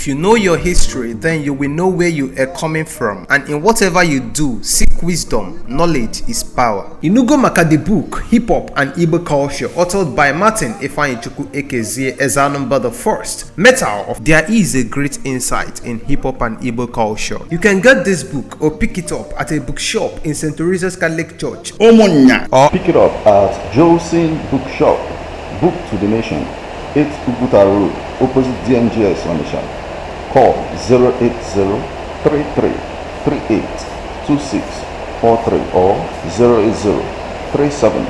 If you know your history, then you will know where you are coming from. And in whatever you do, seek wisdom. Knowledge is power. Inugo Maka the book, Hip Hop and Igbo Culture, authored by Martin Ifeanyichukwu Ekezie Ezanumba the First. Metal of There is a great insight in hip hop and Igbo culture. You can get this book or pick it up at a bookshop in St. Teresa's Catholic Church Ụmụnnya. Or Pick it up at Jolson Bookshop, Book to the Nation, 8 Uguta Road, opposite DMGS Onitsha. Call 080 33 38 26 43 or 080 37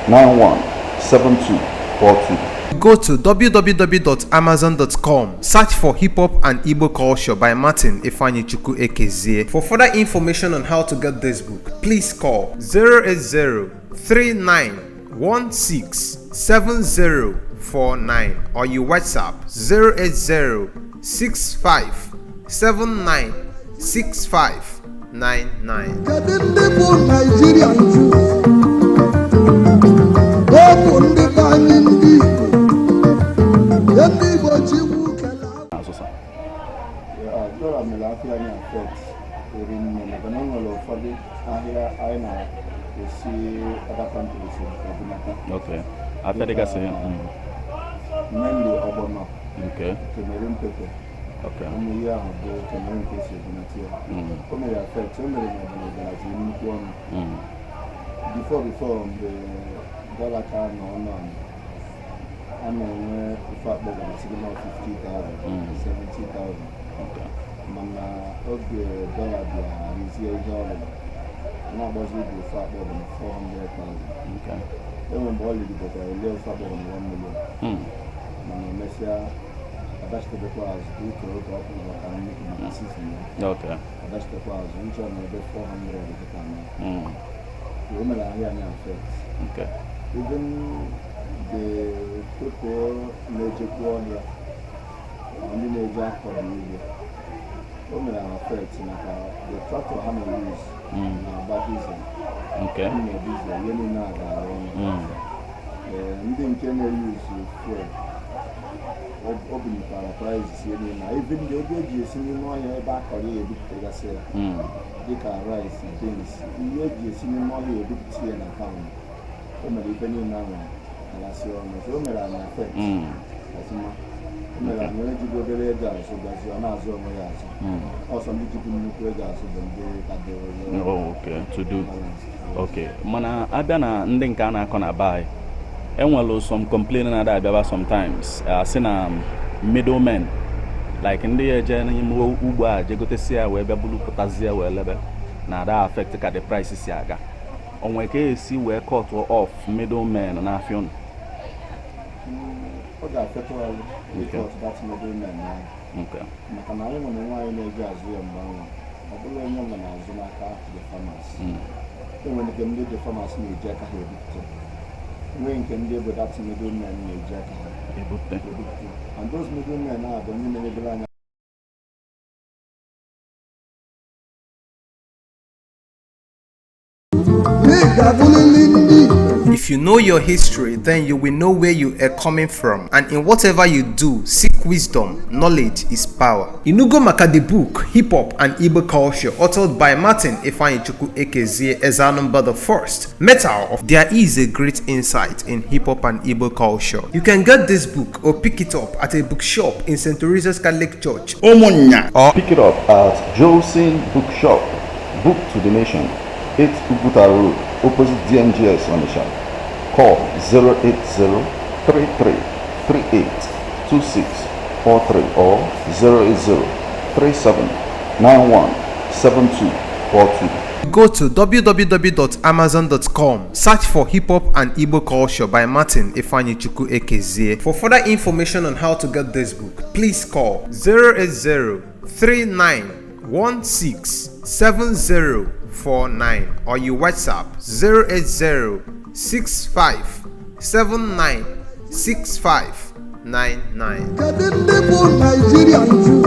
91 72 42. Go to www.amazon.com, search for Hip Hop and Igbo Culture by Martin Ifeanyichukwu Ekezie. For further information on how to get this book, please call 080 3916 7049 or you WhatsApp 080 65 79 65 99. Kedu ndị bụ Naijiria nju? Ọ bụ ndị be anyị, ndị Igbo. Ndị Igbo Chukwu kele. Asụsa. Dọla mere afịa anyị affect eri nne, maka na o nwere ụfọdụ ahịa anyị na-esi other countries ebunata. Okay. Afịa dịgasị. Mainly ọgbọnọ, Cameroon pepper, ụmụ ihe ahụ bụ Cameroon ka esi ebunata ya. O mere affect, o mere na ọgbọnọ garaziri nnukwu ọnụ. Before, mgbe dọla ka nọ ọnụ ala, a na-enwe ofe akpọ garaziri na 50,000, 70,000, mana oge dọla bịa rụzie ihe ọ lụrụ, a na-agbazi ibu ofe akpọ bụ na 400,000. Enwe mgbe ọ lirigokwara ele ofe akpọ bụ na 1 million, mana emesịa adachitekwa azụ uke oge ọ pụrụ maka nnukwu maka season ya. Adachitekwa azụ nchọ na ebe 400 kịta na. O mere ahịa anyị affect. Even the people na-ejekwa ọhịa ma ndị na-eje akọrọ ugbo, o mere ha affect maka the tractor ha na-use na-agba diesel. Ha na diesel, ihe niile a gara ọnụ. Ee, ndị nke na-use fuel, o bunyekwara prices ihe niile, even the ego eji esi n'ime ọhịa ebe akọrọ ya ebupụtagasị ya, dịka rice, beans, ihe eji esi n'ime ọhịa ebupụta ya na town, o mere ife niile ahụ galasị ọnụ. So o mere anyị affect ọfụma. O mere anyị onye jigo obere ego azụ gazi, ọ na-azụ onwe ya azụ. Ọsọ ndị jibu nnukwu ego azụ bụ ndị kadoro Oh, okay. To do. balance. Okay. Mana abịa na ndị nke a na-akọ na be anyị, enwere some complain na-ada abịaba sometimes, asị na middlemen, like ndị ya eje n'ime ugbo a je gotesi ya wee bịa bulu pụtazie wee lebe, na-ada affect ka the price si aga. Onwe ka esi wee cut off middlemen n'afịa unu? Ọ ga-afịatụ ọrụ ịcut that middleman ahụ, maka na anyị nwere nwaanyị na-eji azụ ya mgbe ahụ, ọ bụrụ onye nwe na-azụ n'aka the farmers. Enwere nke ndị the farmers na-eji aka ha ebupụta, nwee nke ndị bụ that middlemen na-eji aka ha ebupụta. Ebupụta, and those middlemen a bụ ndị na-enyegoro anyị Ị ga-abụrịrị ndị Igbo. If you know your history, then you will know where you are coming from. And in whatever you do, seek wisdom. Knowledge is power. Inugo Maka the book, Hip Hop and Igbo Culture, authored by Martin Ifeanyichukwu Ekezie Ezanumba the First. Metal of There is a great insight in hip hop and Igbo culture. You can get this book or pick it up at a bookshop in St. Teresa's Catholic Church Ụmụnnya. Or Pick it up at Jolson Bookshop, Book to the Nation, 8 Uguta Road, opposite DMGS Onitsha. Call 080 33 38 26 43 or 080 37 91 72 42. Go to www.amazon.com, search for Hip Hop and Igbo Culture by Martin Ifeanyichukwu Ekezie. For further information on how to get this book, please call 080 3916 7049 or you WhatsApp 080 65 79 65 99. Kedu ndị bụ Naijiria nju?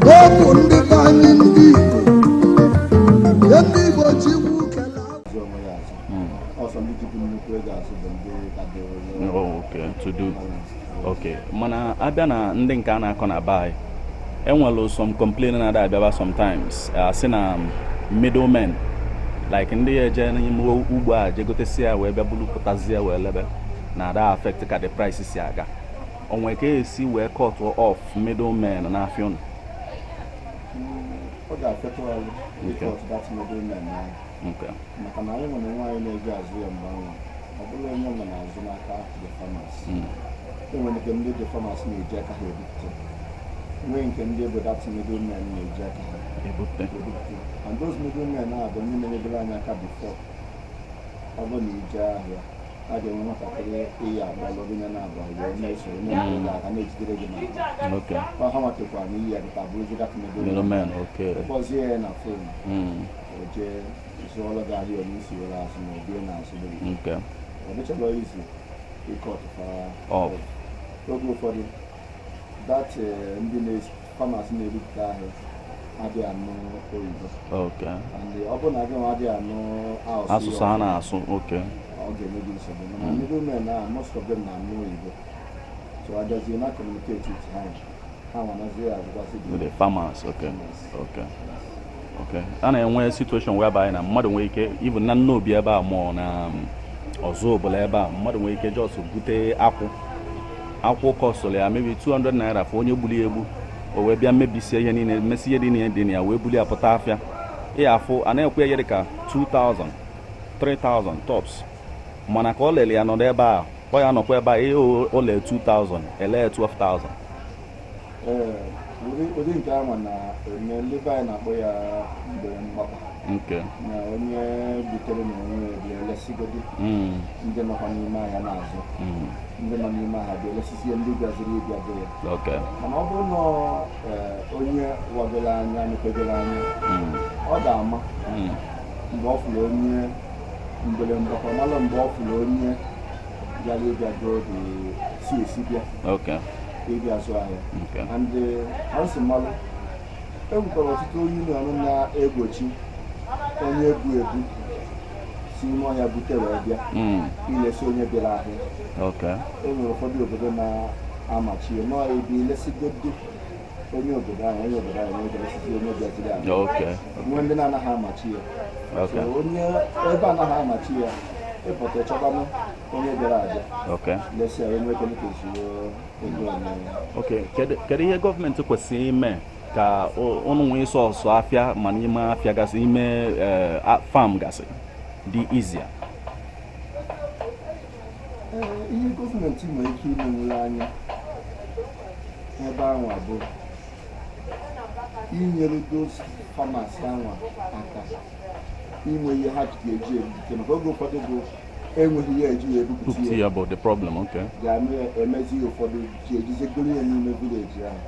Ọ bụ ndị be anyị, ndị Igbo. Ndị Igbo Chukwu kele. Azụ onwe ya azụ. Ọsọ ndị jibu nnukwu ego azụ bụ ndị ka dị Oh, okay, to do. balanced. Okay, mana abịa na ndị nke a na-akọ na be anyị, enwere some complain na-ada abịaba sometimes, asị na middlemen, like ndị ya eje n'ime ugbo a je gotesi ya wee bịa bulu pụtazie wee lebe, na ada affect ka the price si aga. O nwee ka esi wee cut off middlemen n'afịa unu? Ọ ga-afịatụ arụ ị cut that middleman ahụ, maka na anyị nwere nwaanyị na-eji azụ ya mgbe ahụ. Ọ bụrụ onye nwe na-azụ n'aka the farmers, enwere nke ndị the farmers na-eji aka ha ebupụta, nwee nke ndị bụ that middlemen na-eji aka ha ebute. Ebupụta. And those middlemen ahụ bụ ndị na-enyebere anyị aka before. Ọ bụrụ na ije ahịa, a ga-enwe nwatakịrị iyi agbalụ onye na-abụ wee na-esoro na-enyere gị aka, na-ejidere gị na ọ ha nwatekwara na iyi ya dịka bụrụzi that middleman. Middleman, okay. Kpọzie ya na phone, o jee zụọrọ gị ahịa onye isi were azụ ma ọ bie n'azụ gị. Ọ dịchọrọ izu ị cut fa off. Oge ụfọdụ that ndị na farmers na-ebupụta ahịa adịghị anụ oyibo, and ọ bụrụ na gị nwa adịghị anụ asụsụ asụsụ ha na-asụ, okay. Ọ ga-enye gị nsogbu. Mana middlemen na most of them na-anụ oyibo, so abịazie na communicate with ha, ha nwanazie agụkwasị gị. With the farmers, okay. A na-enwe situation whereby na mmadụ nwere ike, even na Nnobi ebe a ma ọ na ọzọ obodo ebe a, mmadụ nwere ike just bute akwụ, akwụ costụrụ ya maybe 200 naira for onye gburu ya egbu, o wee bịa mebisie ihe niile, mesi ihe dị niile dị na ya, wee buli ya pụta afịa. Ị afụ a na-ekwe ya dịka 2000, 3000 tops, mana ka ọ lere ya nọdụ ebe a, ọ ya nọkwa ebe a, ihe o lee 2000, ele 12,000. Ee, ụdị nke ahụ na-eme, ndị be anyị na-akpọ ya mgbe mgbakwa, na onye butere na onwe ya bịa elesigodi ndị nọkwa n'ime ahịa na-azụ, ndị nọ n'ime ahịa bịa elesizie ndị bịaziri ịbịa be ya. Mana ọ bụrụ na onye wagoro anya, mepegoro anya, ọ ga-ama mgbe ọ fụrụ onye mgbere mgbakọ, malụ mgbe ọ fụrụ onye bịara ịbịa go dị si esi bịa ịbịa zụ ahịa. And ha si mmalụ, e nwekwara ọtụtụ union na-egbochi onye ebu ebu si n'ime ọhịa bute wee bịa ilesi onye bịara ahịa. E nwere ụfọdụ obodo na-amachi nọọ ebe ilesigodo onye obodo ahụ, onye obodo ahụ onye elesizi onye bịaziri ahịa. Nwee ndị na-anaghị amachi ya. So onye ebe anaghị amachi ya, ịpụta ịchọbanụ onye bịara abịa lesi ya, onye nweke kezuo ego onye. Okay, kedu ihe gọọmenti kwesịrị ime ka ụnụ nwee sọsọ afịa ma n'ime afịa gasị, ime farm gasị dị easier? Ee, ihe gọọmenti nwere ike imenwuru anya ebe ahụ bụ inyere those farmers anwa aka inwe ihe ha ga-eji ebupụta, maka oge ụfọdụ bụ enweghị ihe eji ya ebupụta. Put ya ya bụ the problem, okay. Ga-emezi ya, ụfọdụ ji ejizegoro ya n'ime village ahụ.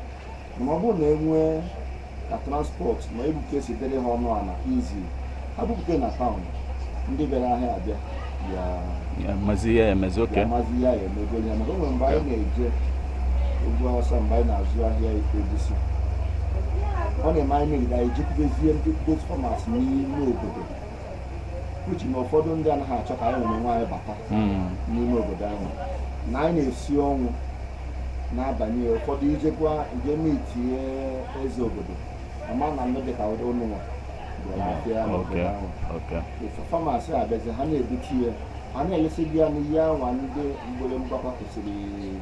Mana ọ bụrụ na enwee ka transport ma ebupụta esi dịrị ha ọnụ ala izi ha bupụta na town, ndị bịara ahịa abịa ya. Ya mezi ya emezi, okay. Ya mazi ya, ya emego ya, maka o nwere mgbe anyị na-eje ugwu Awụsa, mgbe anyị na-azụ ahịa egusi, ọ na-eme anyị megide, anyị jekwubezie ndị those farmers n'ime obodo, uche na ụfọdụ ndị anaghị achọ ka anyị nwere nwaanyị bata n'ime obodo ahụ, na anyị na-esi ọnwụ na-abanye. Ụfọdụ ijekwa ije mitie eze obodo, ama na ndị dịka ụdị ụnụ nwa bịara afịa n'obodo ahụ. Farmers abịazi, ha na-ebute ya, ha na-elesi gị ya n'ihe anwa ndị mgbere mgbakwa kwesịrị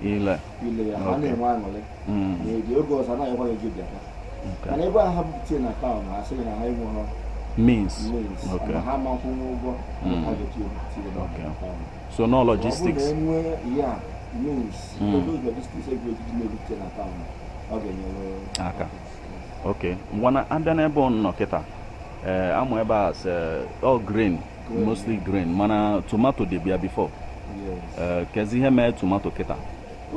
ile ile ya, ha na-enwe aṅụrị na-eji oge ọzọ anaghị gị bịakwa. Mana ebe ahụ ha bupụta na town, ha sịghị na ha enweghị means means na ha ama nkwụnwe ụgwọ ha ga-eji ebupụta ya na town. So no Ọ bụrụ logistics. na enwe ya means, those logistics ego ejiji na-ebupụta na town, ọ ga-enyere aka. Okay, ngwana, abịa n'ebe ọ nọ kịta, ee, amụ ebe a sị all green. Green. Mostly green, mana tomato dị bịa before. Yes. Ee, kezi ihe mee tomato kịta?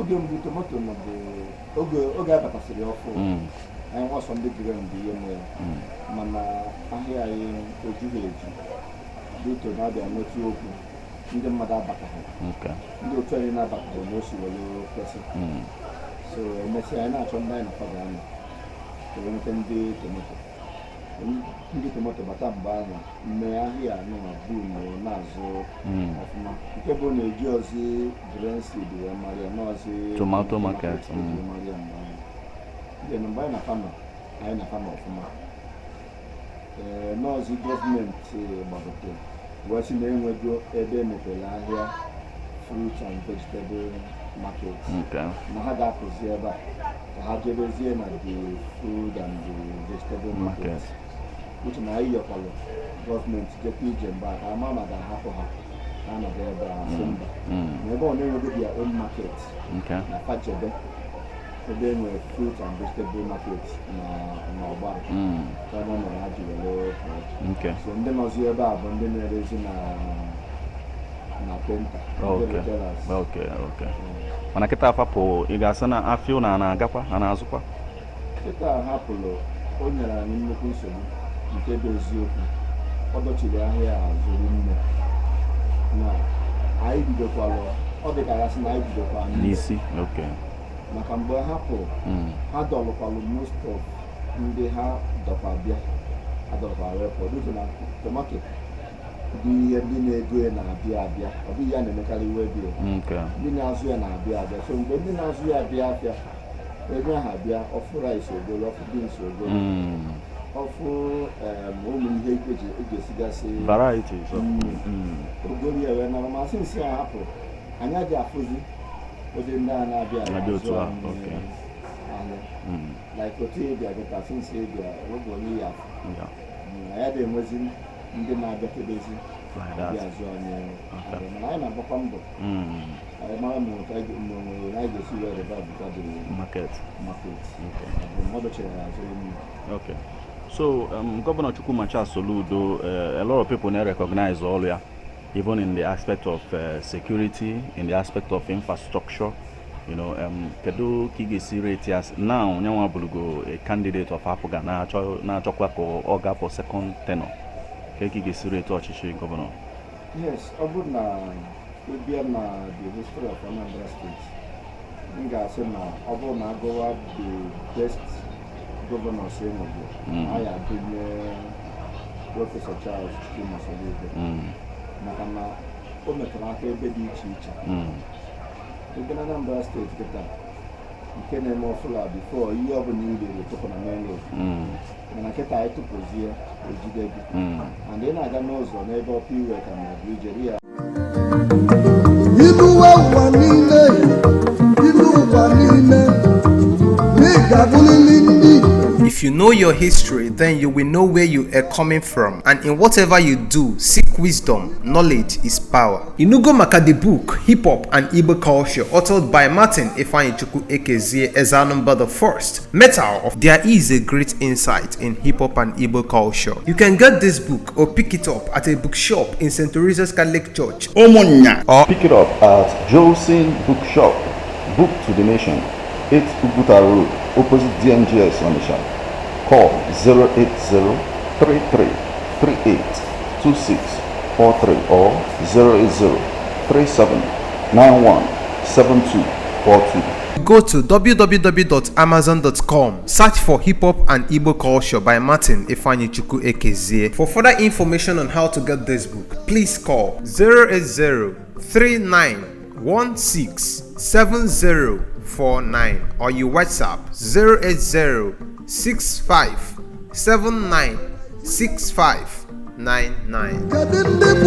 Oge mbụ tomato nọbụ, oge abatasịrị ọfụ, anyị nwasọ ndị green bụ ihe nwe ya, mana ahịa anyị ojughị eju duto na-abịa nweta okwu ndị mmadụ abataghị, ndị otu anyị na-abataghị na o si were kwesị. So emesịa, anyị na-achọ ndị anyị na-afa ga-anọ wee nweta ndị tomato. Ndị tomato bata mgbe ahụ, mme ahịa nọ na boom na-azụ ọfụma, nke bụ na eji ozi grain seed wee mara ya n'ozi Tomato market, eji mara ya mgbe ahụ. Then mgbe anyị na fama, anyị na fama ọfụma. Ee, nọọsụ gọọmenti gbagote wee sị na enwego ebe emepere ahịa fruit and vegetable market, na ha ga-apụzi ebe a ka ha jebezie na the food and the vegetable market, market. Uche na anyị yọkwalụ gọọmenti jekwa ije mgbe a ka ama ma ga-ahapụ ha ha nọdụ ebe a, sị mba, na ebe ọ na-enwego their own market, na fachebe ebe e nwere fruit and vegetable market na Ọgbaru, ebe ọ nọrọ ha ji were pụọ. So ndị nọzi ebe a bụ ndị na-erezi na painter, ndị retailers. Okay. Mana kịta afapụ, ị ga-asị na afịa ụnụ a na-agakwa, a na-azụkwa? Kịta hapụrụ, o nyere anyị nnukwu nsogbu. Nke bụ eziokwu, ọ dọchiri ahịa azụ nne na anyị bidokwalụ, ọ dị ka ya sị na anyị bidokwara n'isi. Okay. Maka mgbe ha pụrụ, ha dọlụkwalụ most of ndị ha dọkwa bịa, ha dọlụkwa wee pụọ due to na tomato bụ ihe ndị na-ego ya na-abịa abịa, ọ bụghị ya na-emekarị iwe bịa. Ndị na-azụ ya na-abịa abịa, so mgbe ndị na-azụ ya abịa afịa, onye ahụ abịa, ọfụ rice ogolo, ọfụ beans ogolo, ọfụ ụmụ ihe eji esigasị Varieties of nri ogolo ya wee nara. Ma sị nsị a hapụ, anyị adịghị afụzi ụdị ndị a na-abịa na-abịa otu azụ a, anyị ahịa, like otu ị bịa gịta, since ị bịa oge onye ya afụ. Anyị adịghị enwezi ndị na-abịakebezi Like that. abịa azụ anyị ahịa. Mana anyị na-agbakwa mbọ anyị mara ma otu anyị ma o nwere anyị ga-esi wee revive the market. Market. Okay. Ọ bụ mmadụ chere ya azụ imi. Okay. So, Governor Chukwuma Charles Soludo, a lot of people now recognize all, yeah, even in the aspect of security, in the aspect of infrastructure. Kedu ka ị ga-esi rate ya now nyanwa bụrụgo a candidate of APGA na-achọ na-achọkwa ka ọ gaa for second tenure? Ka ị ga-esi rate ọchịchị gọvanọ? Yes, ọ bụrụ na ị bịa na the history of Anambra State, m ga-asị na ọ bụrụ na agụwa the best governors enwego, a ya agụnye Prọfesọ Charles Chukwuma Soludo, maka na o metụrụ aka ebe dị iche iche. Ebe na Anambra Steeti kịta nke na-eme ọfụla, before ihe ọbụla i rere tụpụ na main road, mana kịta anyị tụpụzie, ejide gị, and ị na-aga n'ụzọ n'ebe ọkụ iwe ka ma ọ bụ ijeri ya. Ilu ụwa niile, ilu ụwa niile, na ị ga-abụrịrị ndị Igbo. If you know your history, then you will know where you are coming from. And in whatever you do, seek wisdom. Knowledge is power. Inugo maka the book, Hip Hop and Igbo Culture, authored by Martin Ifeanyichukwu Ekezie Ezanumba the First. Metal of There is a great insight in hip hop and Igbo culture. You can get this book or pick it up at a bookshop in St. Teresa's Catholic Church Ụmụnnya. Or Pick it up at Jolson Bookshop, Book to the Nation, 8 Uguta Road, opposite DMGS Onitsha. Call 080 33 38 2643 or 080 37 91 7242. Go to www.amazon.com, search for Hip Hop and Igbo Culture by Martin Ifeanyichukwu Ekezie. For further information on how to get this book, please call 080 3916 7049 or you WhatsApp 080 65 79 6599. Kedu ndị bụ